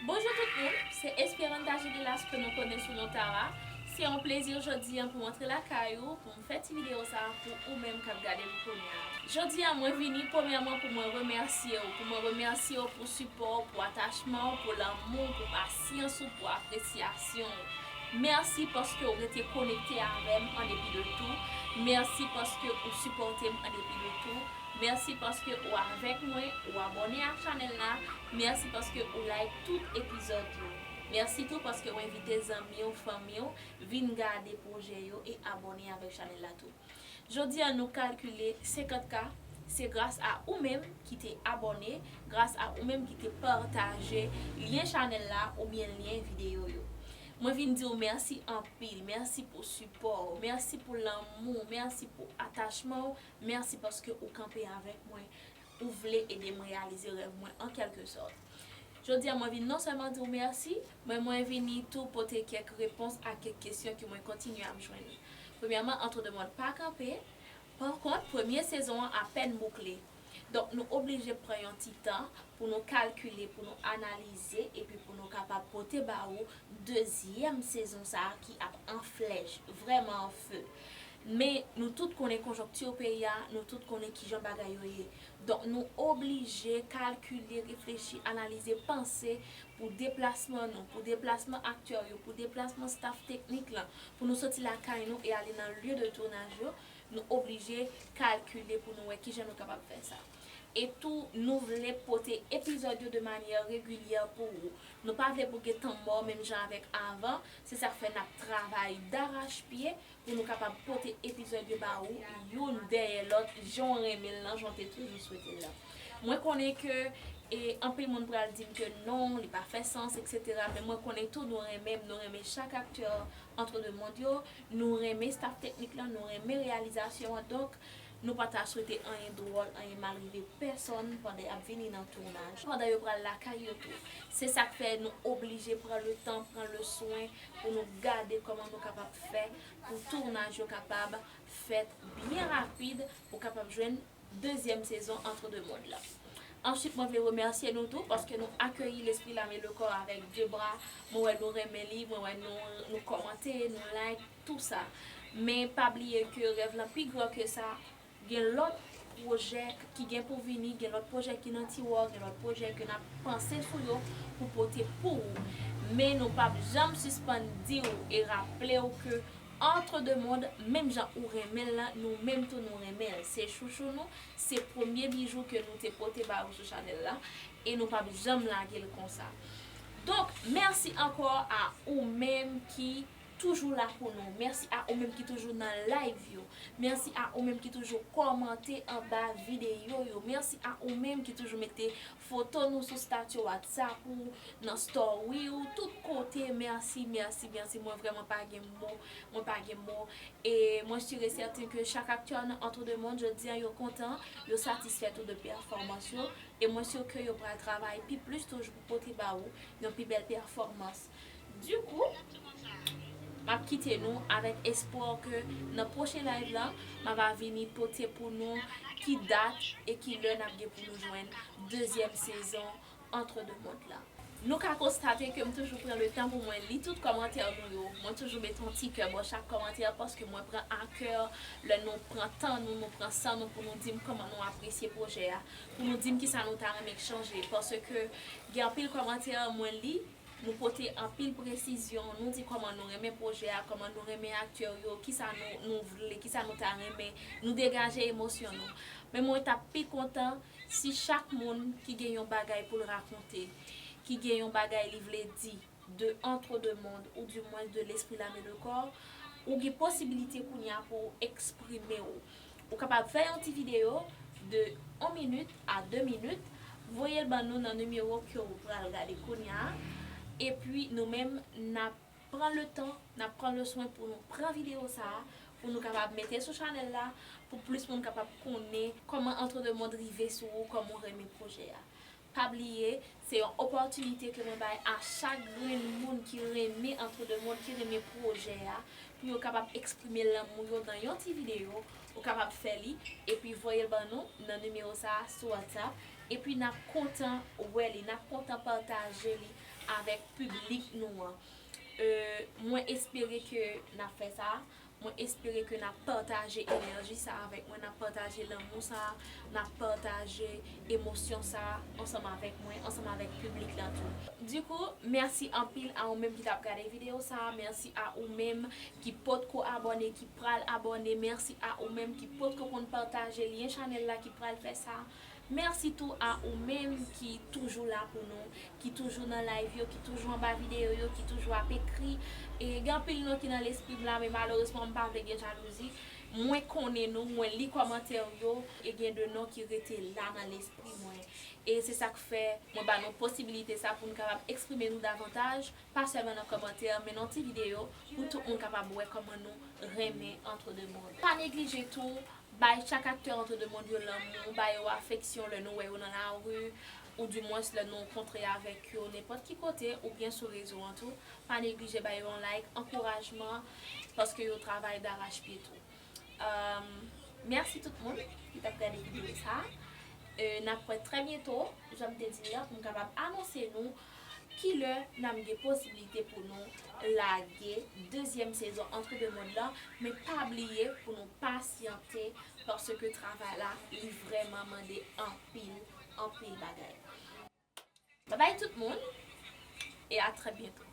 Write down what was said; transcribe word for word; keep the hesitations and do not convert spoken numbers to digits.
Bonjou tout moun, se Esperanta Judelas ke nou konnen sou non Tara. Se yon plezi jodi a pou m antre lakay ou, pou m fè ti videyo sa a pou ou menm k ap gade m kounye a. Jodi a, mwen vini premyèman pou mwen remèsye w, pou mwen remèsye w pou sipò w, pou atachman w, pou lanmou w, pou pasyans ou, pou apresyasyon w. Mèsi paske w rete konekte avè m an depi de tou. Mèsi paske ou sipòte m an depi de tou. Mèsi paske ou avèk mwen, ou abòne ak chanèl la. Mèsi paske ou like tout epizòd yo. Mèsi tou paske ou envite zanmi w, fanmi w vin gade pwojè yo e abòne avèk chanèl la tou. Jodi a nou kalkile senkant K, se gras a ou menm ki te abòne, gras a ou menm ki te pataje lyen chanèl la oubyen lyen videyo yo. Mwen vin di w mèsi anpil, mèsi pou sipò w, mèsi pou lanmou w, mèsi pou atachman w, mèsi paske ou kanpe avèk mwen, ou vle ede m reyalize rèv mwen an kèlke sòt. Jodi a mwen vin non sèlman di w mèsi, men mwen vini tou pote kèk repons a kèk kesyon ke mwen kontinye ap jwenn. Premyèman, Entre deux Mondes pa kanpe. Pa kont, premye sezon an apèn boukle. Donk, nou oblije pran yon ti tan pou nou kalkile, pou nou analize, epi pou nou kapab pote ba ou dezyèm sezon sa a ki ap an flèch, vrèman an fe. Men, nou tout konnen konjonkti peyi a, nou tout konnen kijan bagay yo ye. Donk, nou oblije kalkile, reflechi, analize, panse pou deplasman nou, pou deplasman aktè yo, pou deplasman staff teknik lan, pou nou soti lakay nou e ale nan lye de tounaj yo, nou oblije kalkile pou nou wè kijan nou kapab fè sa. E tou, nou vle pote epizòd yo de manyè regilyè pou ou. Nou pa vle pou gen tan mò menm jan avèk avan. Se sa k fè n ap travay darachpye pou nou kapab pote epizòd yo ba ou youn dèyè lòt, jan w renmen l lan, jan w te toujou swete l lan. Mwen konnen ke e, anpil moun pral di m ke non, li pa fè sans, etsetera. Men mwen konnen tou nou renmen m, nou renmen chak aktè Entre Deux Mondes yo, nou renmen staff teknik lan, nou renmen reyalizasyon an. Donk, nou pa ta swete anyen dwòl, anyen mal rive pèsonn pandan y ap vini nan tounaj, pandan yo pral lakay yo tou. Se sa k fè nou oblije pran le tan, pran le swen pou nou gade kòman nou kapab fè pou tounaj yo kapab fèt byen rapid pou kapab jwenn dezyèm sezon Entre Deux Mondes la. Answit, mwen vle remèsye nou tou paske nou akeyi L'Esprit, l'Âme et le Corps avèk de bra. Mwen wè nou renmen li, mwen wè nou, nou kòmante, nou like, tou sa. Men pa bliye ke rèv lan pi gran ke sa. Gen lòt pwojè ki gen pou vini, gen lòt pwojè ki nan tiwa, gen lòt pwojè ke n ap panse sou yo pou pote pou ou. Men nou p ap janm sispann di w e raple w ke Entre Deux Mondes, menm jan ou renmen l lan, nou menm tou nou renmen l. Se chouchou nou, se premye bijou ke nou te pote ba ou sou chanèl la, e nou p ap janm lage l konsa. Donk, mèsi ankò a ou menm ki toujou la pou nou. Mèsi a ou menm ki toujou nan live yo. Mèsi a ou menm ki toujou kòmante anba videyo yo. Mèsi a ou menm ki toujou mete foto nou sou stati WhatsApp ou, nan story ou, tout kote. Mèsi, mèsi, mèsi. Mwen vrèman pa gen mo. Mwen pa gen mo. E mwen si e sèten ke chak aktè nan Entre Deux Mondes, jodi a, yo kontan, yo satisfè tou de pèfòmans yo. E mwen si ke yo pral travay pi plis toujou pou pote ba ou yon pi bèl pèfòmans. Dikou, m ap kite nou avèk espwa ke nan pwochen live la, m ava vini pote pou nou ki dat e ki lè n ap gen pou nou jwenn dezyèm sezon Entre Deux Mondes la. Nou ka konstate ke m toujou pran le tan pou mwen li tout kòmantè nou yo. Mwen toujou mete yon ti kè bò chak kòmantè paske mwen pran a kè lè nou pran tan nou, nou pran san nou pou nou di m kòman nou apresye pwojè a, pou nou di m kisa nou ta renmen k chanje. Paske gen anpil kòmantè mwen li, nou pote anpil presizyon, nou di kòman nou renmen pwojè a, kòman nou renmen aktè yo, kisa nou, nou vle, kisa nou ta renmen, nou degaje emosyon nou. Men mwen t ap pi kontan si chak moun ki gen yon bagay pou l rakonte, ki gen yon bagay li vle di de Entre Deux Mondes, ou dimwens de L'Esprit, l'Âme et le Corps, ou gen posibilite kounye a pou w eksprime w. Ou kapab fè yon ti videyo de yon minit a de minit, voye l ban nou nan nimewo ke w pral gade kounye a. Epi nou menm, n ap pran le tan, n ap pran le swen pou nou pran videyo sa a, pou nou kapab mete sou chanèl la, pou plis moun kapab konnen kòman Entre Deux Mondes rive sou ou, kòman w renmen pwojè a. Pa bliye, se yon opòtinite ke mwen bay a chak grenn moun ki renmen Entre Deux Mondes, ki renmen pwojè a, pou yo kapab eksprime lanmou yo nan yon ti videyo. Ou kapab fè li, epi voye l ban nou nan nimewo sa a sou WhatsApp. Epi n ap kontan wè li, n ap kontan pataje li avèk piblik nou an. Euh, mwen espere ke n ap fè sa. Mwen espere ke n ap pataje enèji sa avèk mwen, n ap pataje lanmou sa, n ap pataje emosyon sa ansanm avèk mwen, ansanm avèk piblik la tou. Dikou, mèsi anpil a ou menm ki t ap gade videyo sa, mèsi a ou menm ki potko abòne, ki pral abòne, mèsi a ou menm ki potko konn pataje lyen chanèl la, ki pral fè sa. Mèsi tou a ou menm ki toujou la pou nou, ki toujou nan live yo, ki toujou anba videyo yo, ki toujou ap ekri. E gen anpil non ki nan lespri m la, men malerezman m pa vle gen jalouzi. Mwen konnen nou, mwen li kòmantè yo, e gen de non ki rete la nan lespri mwen. E se sa k fè mwen ba nou posibilite sa pou nou kapab eksprime nou davantaj, pa sèlman nan kòmantè, men nan ti videyo, pou tout moun kapab wè kòman nou renmen Entre Deux Mondes. Pa neglije tou, bay chak aktè Entre Deux Mondes yo lanmou, ba yo afeksyon lè nou wè yo nan lari, oudimwens lè nou kontre avèk yo nenpòt ki kote oubyen sou rezo an tou. Pa neglije ba yo yon like, ankourajman, paske yo travay darachpye tou. Euh, mèsi tout moun ki t ap gade videyo sa. Euh, n ap wè trè byento, jan m te di a, pou m kapab anonse nou kilè n ap gen posibilite pou nou lage dezyèm sezon Entre Deux Mondes la, men pa bliye pou nou pasyante, paske travay la, li vrèman mande anpil, anpil bagay. Babay tout moun, e a trè byento.